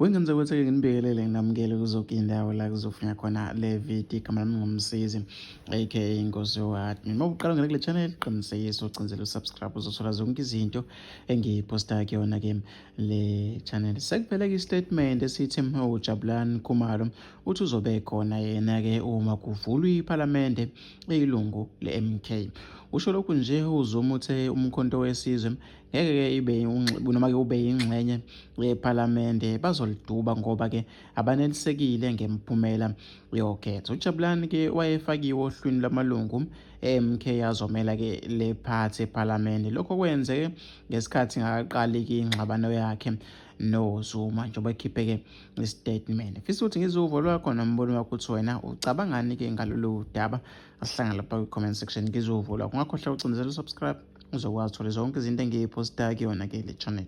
Wengenza ukuthi-ke nginibingelele nginamukele kuzoke indawo la kuzofunya khona le video. Igama lami nguMsizi aka Inkosi Yohadi. Uma uqala ungena kule channel, qinisekisa ucinzele usubscribe, uzothola zonke izinto engiyiphosta kuyona-ke le channel. Sekuvele-ke istatement esithi uJabulani Khumalo uthi uzobe khona yena-ke uma kuvulwa iphalamende eyilungu le-MK. Usho lokhu nje uZuma uthe uMkhonto weSizwe ngeke-ke ibe noma-ke ube yingxenye yephalamende, bazoliduba ngoba-ke abanelisekile ngemiphumela yokhetho. UJabulani-ke wayefakiwe ohlwini lwamalungu e-MK azomela-ke le phathi ephalamende. Lokho kwenzeke ngesikhathi ingakaqali-ke ingxabano yakhe noZuma njengoba ekhiphe-ke isitatimende. Fisa ukuthi ngizwe uvo lwakho nombono wakho ukuthi wena ucabangani-ke ngalolu daba. Asihlangane lapha kwi-comment section ngizwe uvo lwakho. Ungakhohlwa ucindezela usubscribe uzokwazi uthole zonke izinto engiyiphosta kuyona-ke le channel.